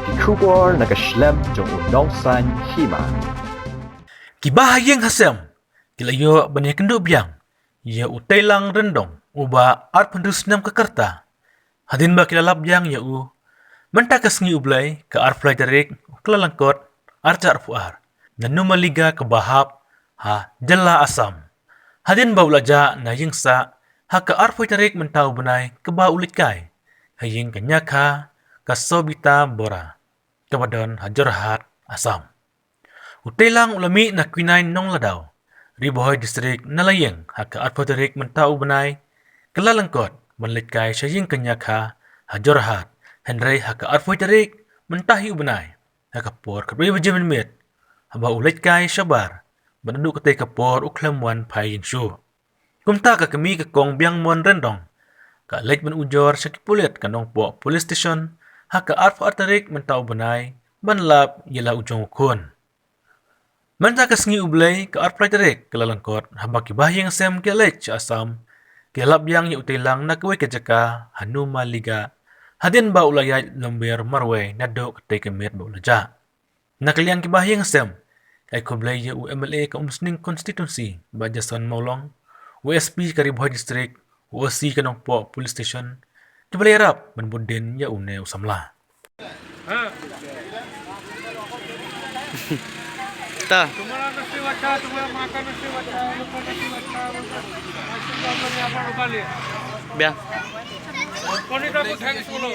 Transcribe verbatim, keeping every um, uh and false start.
Ki khubor na ka shlem jong u nongsan hima. Ki bahaïing hasem ki la ïoh ban ïakynduh biang ïa u Teilang Ryndong uba arphew hynriew snem ka rta. Hadien ba ki la lap biang ïa u mynta ka sngi U Blei ka arphew lai tarik u Kyllalyngkot arhajar arphew ar na Numaligarh kaba hap ha jylla Assam. Hadien ba u la jah na ïing sah ha ka arphew tarik mynta u bnai kaba u leit kai ha ïing ka Nyakha ka Sobita Bora kaba don ha Jorhat, Assam. U Teilang u la mih na Kwinai Nongladaw, Ri Bhoi District na la ïing ha ka arphew tarik mynta u bnai. Kyllalyngkot ban leit kai sha ïing ka Nyakha ha Jorhat, hynrei ha ka arphew tarik mynta hi u bnai ha ka por khatwei baje mynmiet haba u leit kai shabar bad naduh katei ka por u khlem wan phai ïing shuh. Kumta ka kmie ka Kong Biangmon Ryndong ka leit ban ujor sha ki pulit ka Nongpoh Police Station ha ka arphew ar tarik mynta u bnai ban lap ïa la u jong u khun. Mynta ka sngi U Blei ka arphew lai tarik Kyllalyngkot haba ki bahaïing hasem ki la leit sha Assam ki la lap biang ïa u Teilang na kawei ka jaka ha Numaligarh hadien ba u la ïaid lymbiar marwei naduh katei ka miet ba u la jah. Na ka liang ki bahaïing hasem ki ai khublei ïa u M L A ka Umsning Constituency Bah Jason Mawlong, u S P ka Ri Bhoi District, u O C ka Nongpoh Police Station kiba la ïarap ban bud dien ïa une u samla. Ta. तुम्हारा नसीब अच्छा, तुम्हारा माँ का नसीब अच्छा, हम लोग का नसीब अच्छा, हम लोग का नसीब अच्छा, हम लोग यहाँ पर रुका लिया। Biang. कोनी का कुछ है, इसको लो।